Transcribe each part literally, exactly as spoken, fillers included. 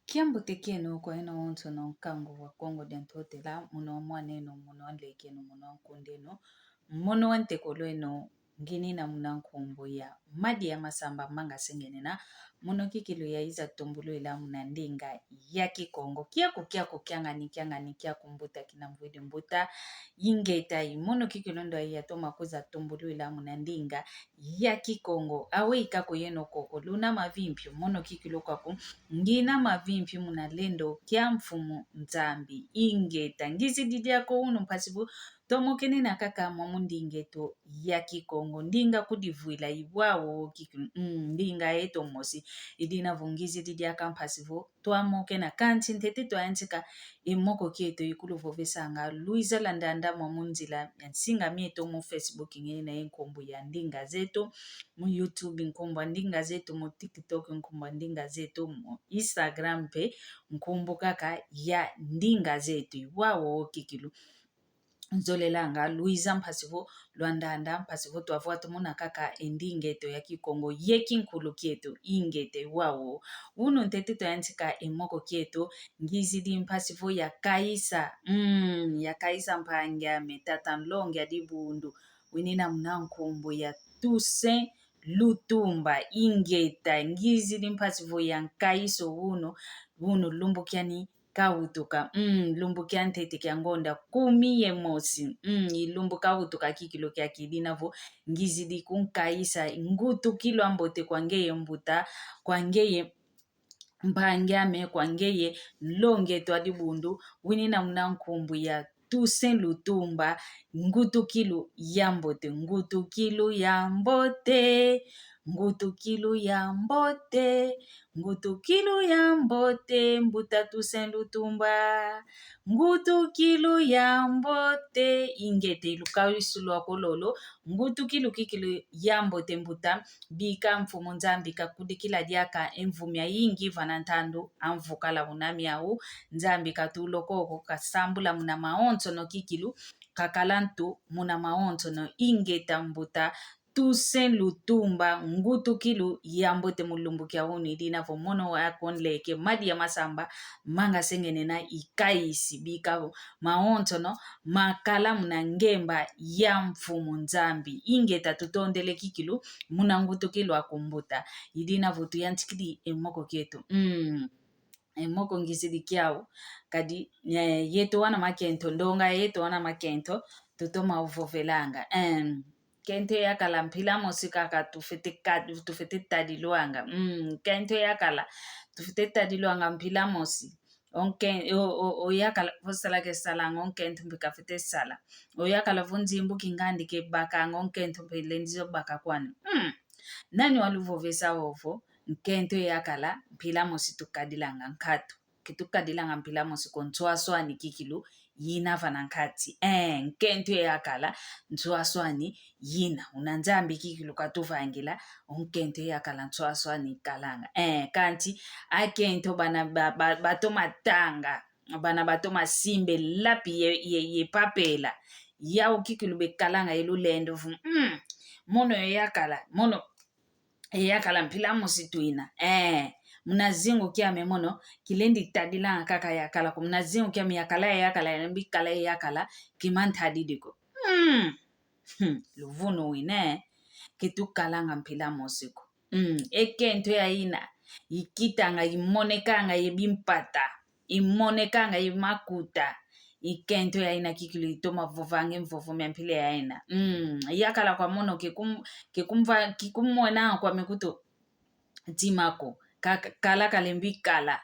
Kiambote kieno kwa eno onsono nkangu wa Kongo dia Ntotela, mono wa mwaneno, mono wa nlekeno, mono wa nkundeno, mono wa ntekolweno, nginina muna nkumbu ya Madi ya Masamba Manga Sengenena, mono kikilu yaiza tumbulwila muna ndinga ya Kikongo. Kiaku, kiaku, kiangani, kiangani, kiaku mbuta, kina mvwidi mbuta, ingeta i, mono kikilu ndo yatoma kwiza tumbulwila muna ndinga ya Kikongo. Awe ikaku yeno koko, luna mavimpi, mono kikilu kwaku, ngina mavimpi muna lendo kia Mfumu Nzambi. Ingeta, ngizidi diaka unu mpasi vo twamokene na kaka mwa mu ndinga eto ya Kikongo. Ndinga kudivwila i wau kikilu, mm, ndinga eto mosi. Idina vo ngizidi diaka mpasi vo twamokena, kanti ntete twayantika e moko kieto ikuluvovesanga, luiza landanda mwa mu nzila ya nsinga mieto mu Facebook nginina ye nkumbu ya Ndinga Zeto, mu YouTube nkumbu a Ndinga Zeto, mu TikTok nkumbu a Ndinga Zeto, mu Instagram mpe nkumbu kaka ya Ndinga Zeto. I wau kikilu nzolelanga luiza mpasi vo lwandanda, mpasi vo twavwa tumona kaka e ndinga eto ya Kikongo ye kinkulu kieto. Ingeta i wau. Unu ntete twayantika e moko kieto, ngizidi mpasi vo yakaisa, mm, yakaisa mpangi ame, tata nlongi a dibundu, winina muna nkumbu ya Toussaint Lutumba. Ingeta, ngizidi mpasi vo yankaiso unu, unu lumbu kiani kawutuka, mm, lumbu kia ntete kia ngonda kumi ye mosi. Mm, i lumbu kawutuka kikilu kiaki, idina vo ngizidi kunkaisa ngutukilo a mbote kwa ngeye mbuta, kwa ngeye mpangi ame, kwa ngeye nlongi eto a dibundu, winina muna nkumbu ya Toussaint Lutumba. Ngutukilo ya mbote, ngutukilo ya mbote, ngutukilo ya mbote, ngutukilo ya mbote, mbuta Toussaint Lutumba. Ngutukilo ya mbote. Ingeta, i lukaisu lwako lolo. Ngutukilo kikilu ya mbote mbuta. Bika Mfumu Nzambi kakudikila diaka e mvu miayingi vana ntandu a mvu kala una miau. Nzambi katula koko, kasambula muna mawonsono kikilu, kakala ntu muna mawonsono. Ingeta mbuta Toussaint Lutumba, ngutukilo ya mbote mu lumbu kia unu, idina vo mono wako nleke Madi ya Masamba Manga Sengenena ikaisi, bika mawonsono makala muna ngemba ya Mfumu Nzambi. Ingeta, tutondele kikilu muna ngutukilo aku mbuta. Idina vo tuyantikidi e moko kieto. Mm. E moko ngizidi kiau. Kadi, eh, yeto wana makento, ndonga yeto wana makento, tutoma uvovelanga. Em, nkento yakala mpila mosi kaka tufwete ka-, tufwete tadilwanga. Mm, nkento yakala tufwete tadilwanga mpila mosi. O nke-, o, o, o yakala vo sala kesalanga, o nkento mpe kafwete sala. O yakala vo nzimbu kingandi kebakanga, o nkento mpe lendi zo baka kwani. Mm. Nani waluvovesa ovo? Nkento yakala mpila mosi tukadilanga nkatu. Ke tukadilanga mpila mosi ko, nswaswani kikilu yina vana nkati. Eh, nkento yakala nswaswani yina. Una Nzambi kikilu katuvangila, o nkento yakala nswaswani kalanga. Eh, kanti akento bana ba, ba, batoma tanga, bana batoma simba e lapi ye, ye, ye papela. Yau kikilu bekalanga e lulendo vo, mm, mono yakala, mono yakala mpila mosi twina. Eh, muna zingu kiame mono, kilendi tadilanga kaka yakala ko. Muna zingu kiame yakala, yakala, yambi kala, yakala, kima ntadidi ko. Hmm. Hmm. Luvunu wina, eh. Ke tukalanga mpila mosi ko. Hmm. E nkento yayina, ikitanga, imonekanga ye bimpata. Imonekanga ye makuta. I nkento yayina kikilu itoma vovanga e mvovo mia mpila yayina. Mm, yakala kwa mono ke kum-, ke kumva-, ke kumwena kwame kuto tima ko. Ka-, ka-, kala kalembi kala.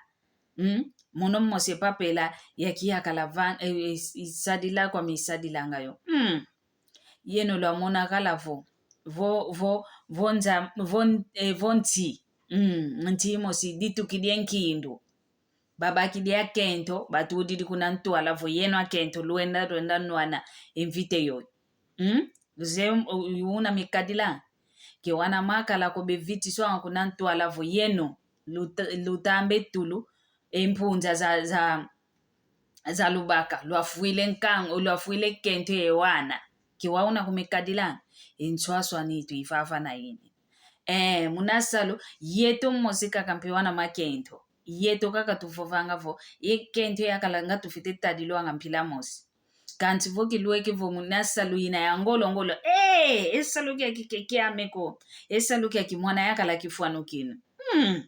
Mm, mono mosi e papela ya kiyakala van-, eh, eh, isadila kwame isadilanga yo. Mm. Yeno lwamona kala vo, vo, vo, vo nza-, vo n-, eh, vo nti. Mm, nti mosi ditukidi e nkindu. Babakidi akento, batudidi kuna ntwala vo yeno akento, lwenda, lwenda nwana e mvita yoyo. Mm? Luze, u-, una mikadila. Ke wana makala ko bevitiswanga kuna ntwala vo yeno, luta-, lutambe tulu, e mpunza za, za, za lubaka, lwafwile nkangu, lwafwile kento ye wana. Ke wauna kumikadila, e nswaswani itu ivavana ini. Eh, muna salu, yeto mosi kaka mpe wana makento. Yeto kaka tuvovanga vo, ye nkento yakala nga tufwete tadilwanga mpila mosi. Kansi vo kilweke vo muna salu ina ya ngolo ngolo, eh, e salu kiaki ke kiame ko, e salu kiaki mwana yakala kifwanukinu. Hmm.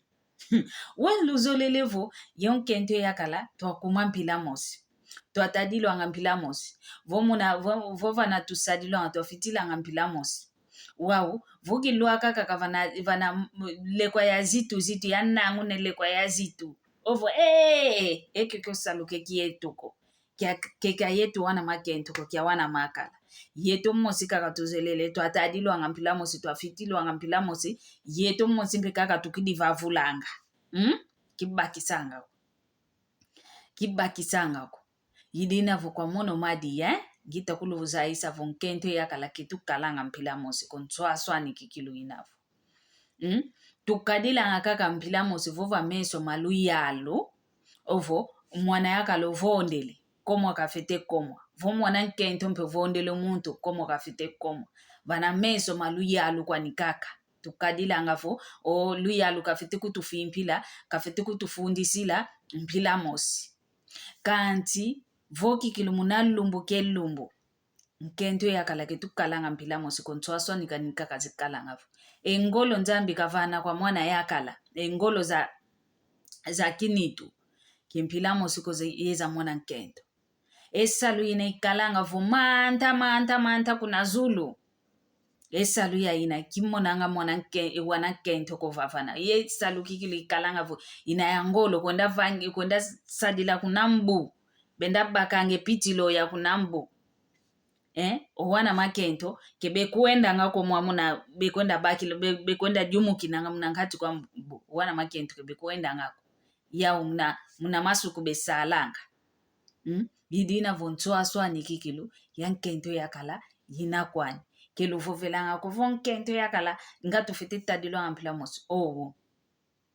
We luzolele vo, yo nkento yakala, twakuma mpila mosi. Twatadilwanga mpila mosi. Vo muna, vo, vo vana tusadilwanga, twafitilanga mpila mosi. Wau, vo kilwaka kaka vana, vana, mm, lekwa ya zitu, zitu ya nangu ne lekwa ya zitu. Ovo, eh, e kio kio salu ke kieto ko. Kia, ke kia yeto wana makento ko, kia wana makala. Yeto mosi kaka tuzolele, twatadilwanga mpila mosi, twafitilwanga mpila mosi, yeto mosi mpe kaka tukidi vavulanga. Hmm? Kibakisanga ko. Kibakisanga ko. Idina vo kwa mono madi, eh? Ngita kuluzayisa vo nkento yakala ke tukalanga mpila mosi ko, nswaswani kikilu ina vo. Hmm? Tukadilanga kaka mpila mosi vo va meso ma luyalu, ovo mwana yakala ovondele, komwa kafwete komwa. Vo mwana nkento mpe ovondele muntu, komwa kafwete komwa. Vana meso ma luyalu kwani kaka. Tukadilanga vo, o luyalu kafwete kutufimpila, kafwete kutufundisila mpila mosi. Kansi, vo kikilu muna lumbu ke lumbu, nkento yakala ke tukalanga mpila mosi ko, nswaswani kani kaka zikalanga vo. E ngolo Nzambi kavana kwa mwana yakala, e ngolo za, za kinitu, ke mpila mosi ko ze, ye za mwana nkento. E salu ina ikalanga vo manta, manta, manta kuna zulu. E salu ya ina kimonanga mwana nke, e wana nkento ko vavana. Ye salu kikilu ikalanga vo ina ya ngolo, kwenda vangi, kwenda sadila kuna mbu. Benda bakanga e pitilo ya kuna mbu. Eh, o wana makento ke bekwendanga ko mwa muna, bekwenda bakila, be, bekwenda diumukinanga muna nkati kwa mbu, o wana makento ke bekwendanga ko. Yau muna, muna masuku besalanga. Hmm? Idina vo nswaswani kikilu, ya nkento yakala, ina kwani. Ke luvovelanga ko vo nkento yakala, nga tufwete tadilwanga mpila mosi. Owo.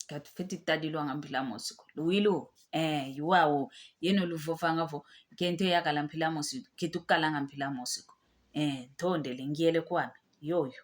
Ka tufwete tadilwanga mpila mosi ko. Luwilu, eh, yuwawu, yeno luvovanga vo, nkento yakala mpila mosi, ke tukalanga mpila mosi ko. Eh, ntondele, ngiele kwame, yoyo.